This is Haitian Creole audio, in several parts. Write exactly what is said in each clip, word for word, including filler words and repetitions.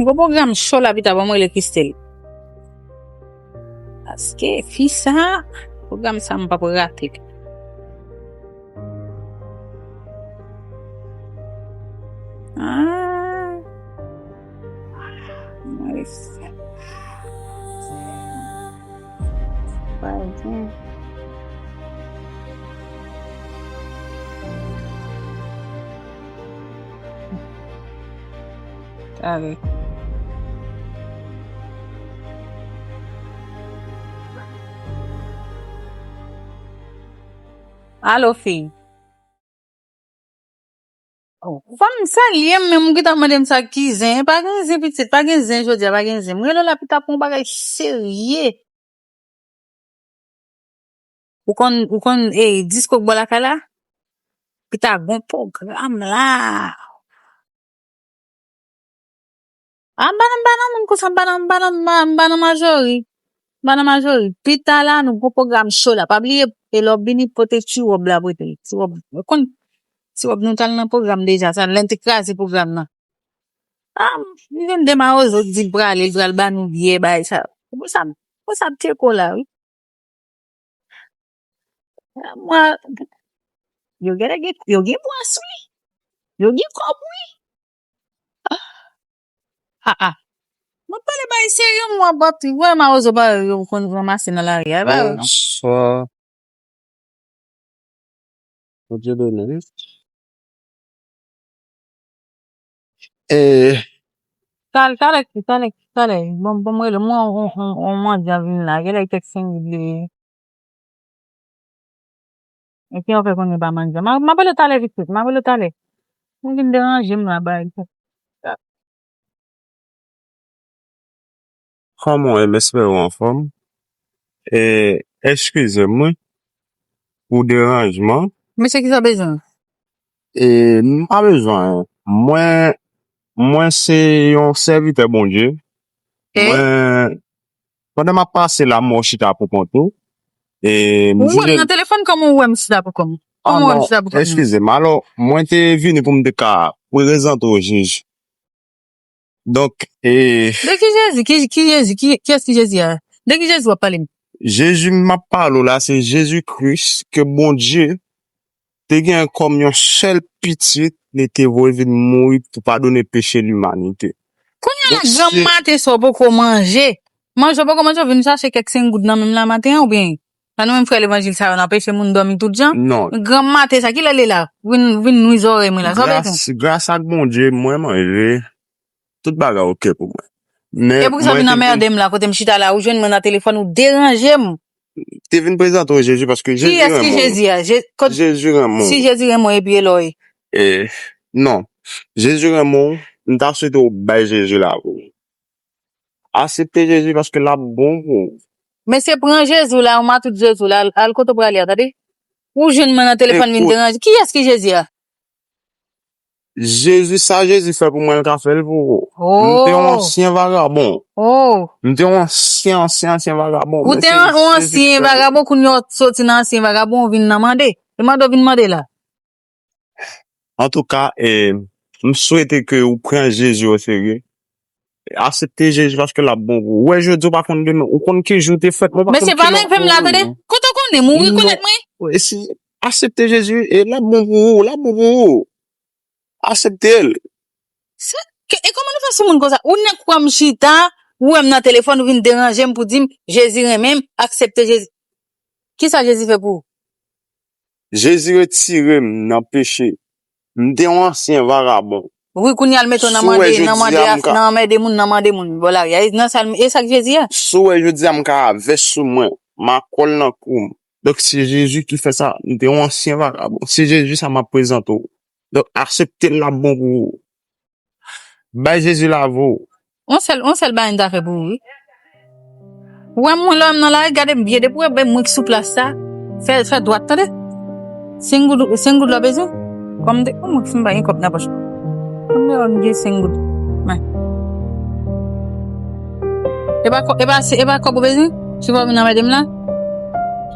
Gwo pwogram cho la pita, ban m rele Christelle. Paske fi sa, pwogram sa m p ap rate. Ah. Nice. Pral byen. Kare. Alo, fi. Oh, fò m salye m, menm ou ki t ap mande m sa ki zen. Pa gen zen, pitit, pa gen zen jodi a, pa gen zen. M rele w la pita pou yon bagay serye. Ou konn, ou konn, eh, disko k bò lakay la? Pita gon pwogram la. Ah, m pa nan, m pa nan moun konsa, m pa nan, m pa nan, m pa nan Majori. M pa nan Majori. Pita la, nou gon pwogram cho la. Pa bliye, e lè w vini, pote ti wòb la, pote ti wòb. Ou konn, ti wòb nou t al nan pwogram deja, sa, lè n te kraze pwogram nan. Ah, m vin de mawozo, di l prale, l pral ba nou biyè, bay sa. Pou sa, pou sa te kola, wi. Mwen, yo gen, yo gen bwens, wi. Yo gen kòb, wi. Ah, ah. Mwen pale bay serye, mwen ap ap wè mawozo pa yo konn ranmase nan lari a, e pa yo non. Bonswa. Bondye beni wi. E, talè, talè, talè, talè. Bon, bon, mwen rele, mwen, on, on, on, on mandyan vin la. Genlè tèks sengoud li ye. Epi yo fè konnen pa mandyan. M a, m a rele w talè pitit, m a rele w talè. Ou vin deranje m la, bay. Kòman w ye? M espere w anfòm. E, eskize m, wi, pou deranjman. Mesye, kisa w bezwen? E, m pa bezwen anyen. Mwen, mwen se yon sèvitè Bondye. E? Mwen, pandan m ap pase la, m wè w chita pou kont ou. E, m... Ou wè m nan telefòn, kòman ou wè m chita pou kont mwen? Kòman ou wè m chita pou kont mwen? Ah non, eskize m. Alò, mwen te vini pou m te ka prezante w jij. Donk, e... De ki Jezi? Ki, ki Jezi? Ki, kiyès ki Jezi a? De ki Jezi w ap pale m? Jezi m ap pale w la, se Jezi Kris ke Bondye te gen kòm yon sèl pitit, li te voye vin mouri pou padone peche limanite. Kounye a la, granm maten sa w poko manje. Manje w poko manje, w vin chache kèk senk goud nan men m la maten an, oubyen? Sa nou menm frè levanjil sa yo, n anpeche moun dòmi tout jan? Non. Granm maten sa, kilè l la? Vin, vin nwi zòrèy mwen la, sa w bezwen? Gras, gras ak Bondye, mwen manje. Tout bagay oke pou mwen. Men, e poukisa w vin anmède m la, kote m chita la, ou jwenn mwen nan telefòn, ou deranje m. Te vin prezante w Jezi paske Jezi renmen w. Kiyès ki Jezi a? Je-, kot... Jezi renmen w. Si Jezi renmen w, epi e lò e? E, non. Jezi renmen w, m ta swete w bay Jezi lavi w. Aksepte Jezi paske l ap bon pou ou. Mesye, pran Jezi w la, ou matout Jezi w la, al, al kote w prale a, tande? Ou jwenn mwen nan telefòn vin deranje. Kiyès ki Jezi a? Jezi, sa Jezi fè pou mwen, l ka fè l pou ou. M te yon ansyen vagabon. Oh. M te yon ansyen, ansyen, ansyen vagabon. Ou te yon ansyen vagabon, kounye a w soti nan ansyen vagabon, ou vin nan mande. E mande w vin mande la. Antouka, e, m swete ke ou pran Jezi o serye. Aksepte Jezi paske l ap bon pou ou. Ou wè jodi, ou pa konn demen. Ou konn ki jou te fèt, men ou pa konn ki lè w ap mouri. Mesye, pa leve m la, tande. Kote w konnen m, ou rekonèt mwen? Non. E si, aksepte Jezi, e l ap bon pou ou, l ap bon pou ou. Aksepte l. Sa, ke, e kòman nou fè sou moun konsa? Ou nèk wè m chita, ou wè m nan telefòn, ou vin deranje m pou di m, Jezi renmen m, aksepte Jezi. Kisa Jezi fè pou ou? Jezi retire m nan peche. M te yon ansyen vagabon. Wi, kounye a l mete w nan mande, nan mande, nan anmède moun, nan mande moun bò lari a. E nan sa, e sa k Jezi a? Si w wè jodi a m ka avè sou mwen, m a kò l nan kou m. Donk, se Jezi ki fè sa. M te yon ansyen vagabon. Se Jezi sa m ap prezante w. Donk, aksepte l, l ap bon pou ou. Bay Jezi lavi w. On sèl, on sèl bagay m ta fè pou ou, wi. Ou wè mwen lè m nan lari, gade m byen, depi w wè mwen ki sou plas sa, fè, fè dwat, tande. Senk goud, senk goud la w bezwen? Kòm m te, kòm mwen ki fin pa gen kòb nan pòch mwen. Kòm m te wè m gen senk goud. Mwen. E pa kò-, e pa, e pa kòb ou bezwen? Si w pa vin anmède m la?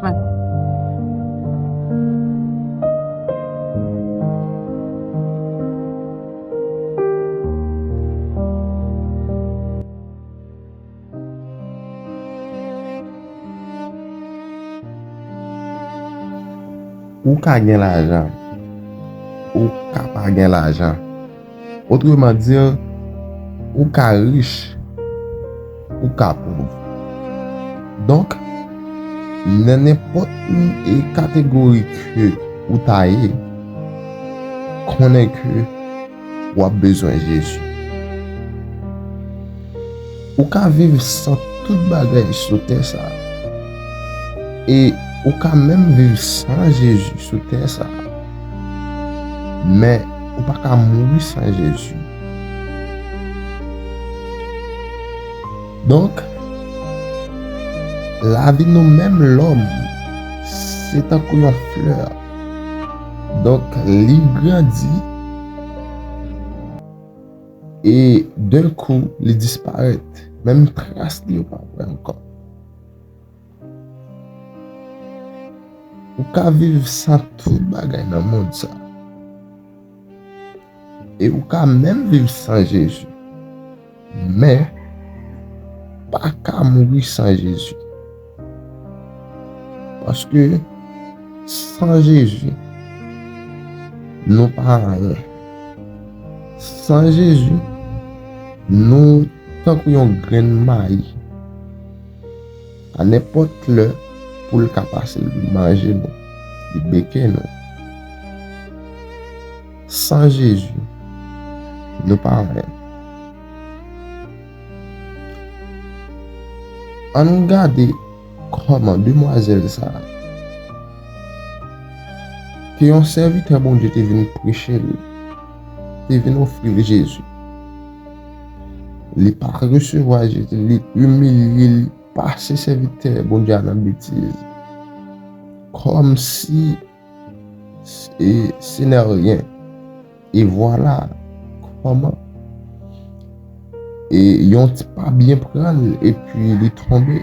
Mwen. Ou ka gen lajan, ou ka pa gen lajan. Otreman di, ou ka rich, ou ka pòv. Donk, nan nenpòt kategori ke ou ta ye, konnen ke w ap bezwen Jezi. Ou ka viv san tout bagay sou tè sa a. E ou ka menm viv san Jezi sou tè sa a. Men, ou pa ka mouri san Jezi. Donk, lavi nou menm lòm, se tankou yon flè. Donk, li grandi e d'un coup, li disparèt. Menm tras li yo pa wè ankò. Ou ka viv san tout bagay nan mond sa. E ou ka menm viv san Jezi. Men, pa ka mouri san Jezi. Paske san Jezi, nou pa anyen. San Jezi, nou tankou yon grenn mayi. A nenpòt lè, poul ka pase, li manje nou, li beke nou. San Jezi, nou pa anyen. Ann gade kòman demwazèl sa a, ke yon sèvitè Bondye te vin preche l, te vin ofri l Jezi. Li pa resevwa Jezi, li imilye, li pase sèvitè Bondye a nan betiz. Kòmsi se, se nè ryen. E vwala kòman. E yon ti pa byen pran l, epi li tonbe.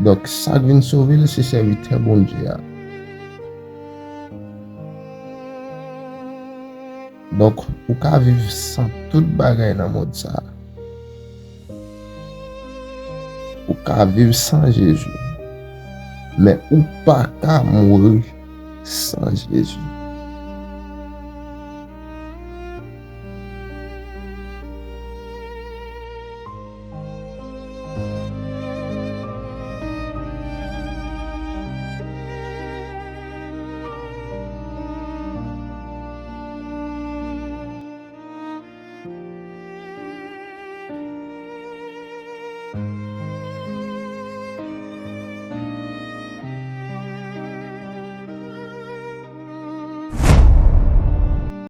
Donk, sa k vin sove l, se sèvitè Bondye a. Donk, ou ka viv san tout bagay nan mond sa a. Ou ka viv san Jezi. Men ou pa ka mouri san Jezi.